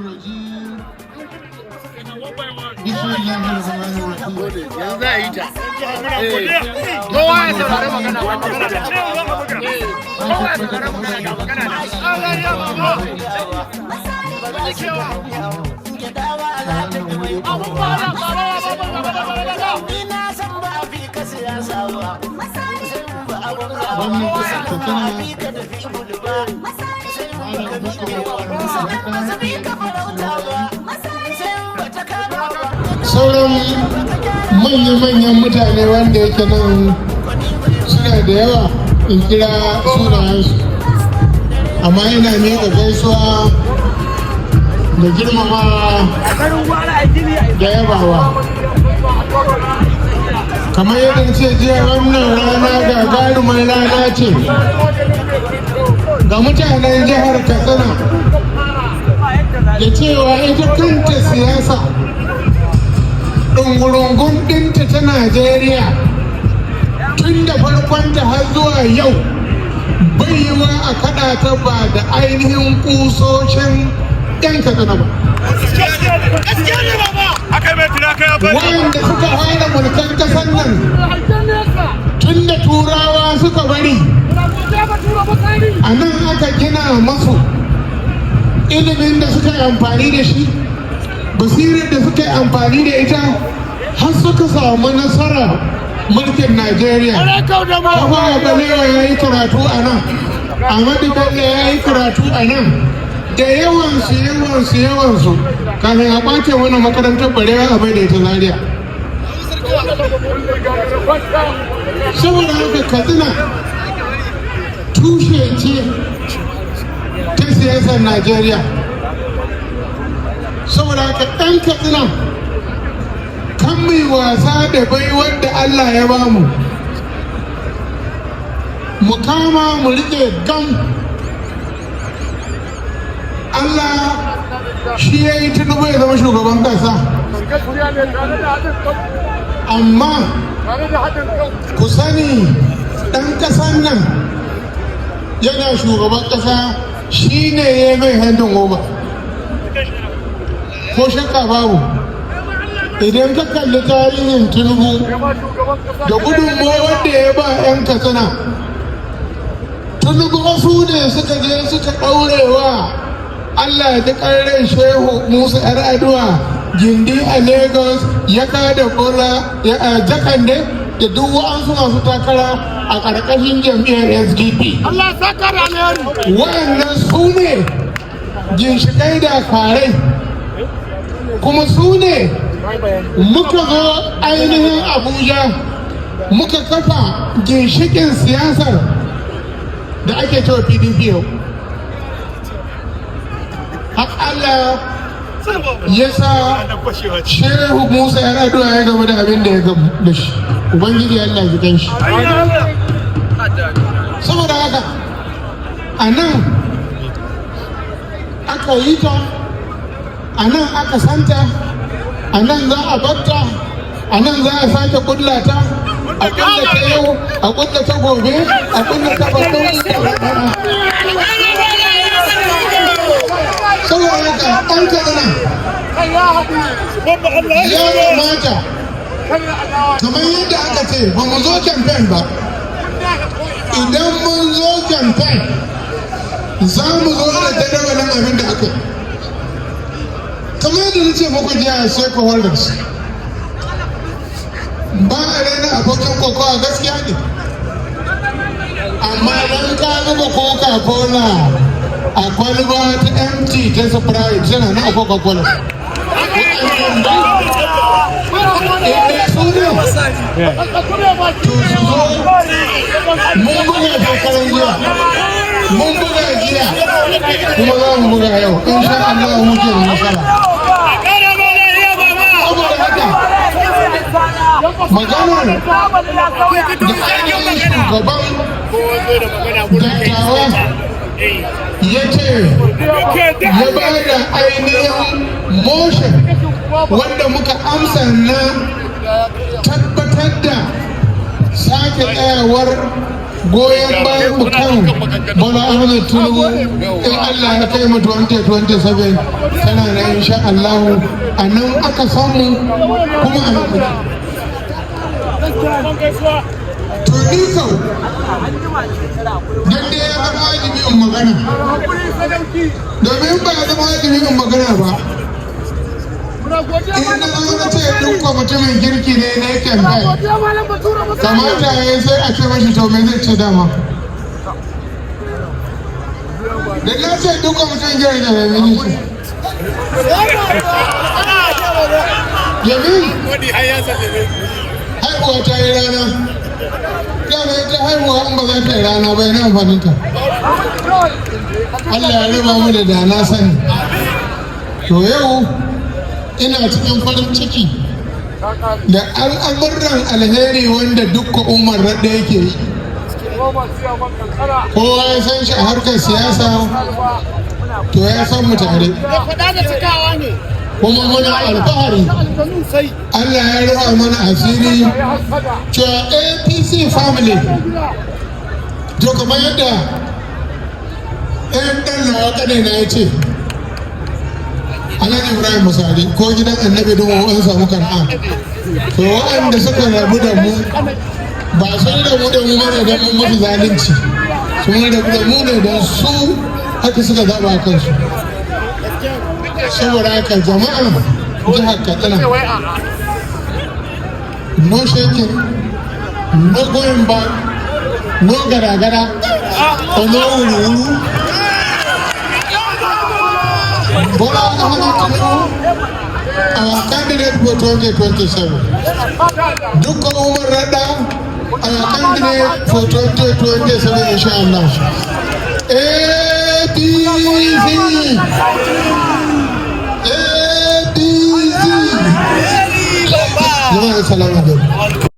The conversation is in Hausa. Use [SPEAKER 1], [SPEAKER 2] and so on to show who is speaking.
[SPEAKER 1] الرجيم. بسم الله الرحمن الرحيم.
[SPEAKER 2] Yanzu za a yi ta. Kowa ya saurari magana, ba magana da kowa ya saurari magana, ga magana da.
[SPEAKER 1] A wannan wuri
[SPEAKER 3] Ina san ba a fi ka siyasa ba, sai ba a banza ba,
[SPEAKER 1] Gwamnan ƙasar
[SPEAKER 3] ba a
[SPEAKER 1] Katsina,
[SPEAKER 3] fi ka tafi gudu ba, sai ba
[SPEAKER 1] Malam
[SPEAKER 3] ka miƙe
[SPEAKER 1] Abubakar
[SPEAKER 3] ba, sannan ba su fi ka farauta ba, sai ba ta kama ba.
[SPEAKER 1] Sauran manya-manyan mutane wanda yake nan suna da yawa in kira sunayensu, amma ina miƙa gaisuwa da girmama da yabawa. Kamar yadda ce jiya, wannan rana gagarumar rana ce ga mutanen jihar Katsina, da cewa ita kanta siyasa ɗungurungun ɗinta ta Najeriya, tun da farkonta har zuwa yau, baiwa a kaɗa ta ba da ainihin ƙusoshin 'yan Katsina ba. Wayanda suka fara mulkan ƙasar nan tun da Turawa suka bari, a nan aka gina masu ilimin da suka yi amfani da shi, basirar da suka yi amfani da ita, har suka samu nasara mulkin Najeriya. Tafawa Balewa ya yi karatu a nan, Ahmadu Bello ya yi karatu a nan, da yawansu, yawansu, yawansu, kafin a ɓace wani makarantar Barewa a bai da ita Zaria. Saboda haka, Katsina tushe ce ta siyasar Najeriya. Saboda haka, ɗan Katsina, kan mai wasa da bai wanda Allah ya bamu, mu kama mu rike gam. Allah shi ya yi Tinubu ya zama shugaban kasa, amma ku sani, ɗan ƙasan nan yana shugaban ƙasa, shi ne ya mai handing over. Ko shakka babu, idan ka kalli tarihin Tinubu da gudunmawar da ya ba 'yan Katsina, Tinubu wasu ne suka je suka ɗaurewa, Allah ya ji ran Shehu Musa 'Yar'aduwa gindi a Lagos, ya kada Bola ya Jakande da duk wa'ansu masu takara a ƙarƙashin jam'iyyar SDP.
[SPEAKER 2] Allah saka da alheri.
[SPEAKER 1] Wa'annan su ne ginshiƙai da karai, kuma su ne muka zo ainihin Abuja muka kafa ginshiƙin siyasar da ake cewa PDP yau. Har Allah ya sa Shehu Musa 'Yar'aduwa ya gama da abin da ya gamu da shi. Ubangiji Allah ya gan shi. Saboda haka, a nan aka yi ta, a nan aka santa, a nan za a batta, a nan za a sake kullata, a kullata yau, a kullata gobe, a kullata baɗin. Saboda haka, ɗan Katsina, ya kamata, kamar yadda aka ce, ba mu zo campaign ba. Idan mun zo campaign, za mu zo da jadawalin abin da aka yi. Kamar yadda na ce muku jiya, stakeholders, ba a raina abokin kokowa, gaskiya ne, amma dan ka zuba Coca Cola a kwalba ta empty ta Sprite, tana na Coca Cola inda su ne, to su zo. Mun buga shekaran jiya, mun buga jiya, kuma za mu buga yau, insha Allah muke da nasara. Saboda haka, maganar da ainihin shugaban dattawa ya ce ya ba da ainihin motion wanda muka amsa na tabbatar da sake tsayawar Goyon bayan mu kan Bola Ahmed Tinubu, in Allah ya kai mu 2027, tana na insha Allah. A nan aka samu kuma a nan. To, ni kau dan dai ya zama wajibi in magana, domin ba ya zama wajibi in magana ba, in na zo na ce duk mutumin kirki ne na campaign, kamata ya yi sai a ce mashi, to, me zai ce? Dama da na ce duk mutumin kirki ne, me zai ce? Domin haihuwa ta yi rana. Dama ita haihuwa in ba za ta yi rana ba, yana amfaninta? Allah ya raba mu da dana sani. To, yau ina cikin farin ciki da al'amuran alheri wanda Dikko Umar Radda yake yi. Kowa ya san shi a harkar siyasa, to ya san mu tare, kuma muna alfahari. Allah ya rufa mana asiri cewa APC family. To, kamar yadda ɗayan ɗan nawa ƙane na ya ce, Alhaji Ibrahim Masari, ko gidan Annabi Nuhu an samu Kan'an. To, waɗanda suka rabu da mu, ba sun rabu da mu mana don mun musu zalunci, sun rabu da mu ne don su haka suka zaɓa kansu. Saboda haka, jama'a jihar Katsina, no shaking, no going back, no gara-gara or no wuru-wuru. Bola Ahmed Tinubu, our candidate for 2027. Dikko Umar Radda, our candidate for 2027, inshallah. APC! APC! Jama'a, salamu alaikum.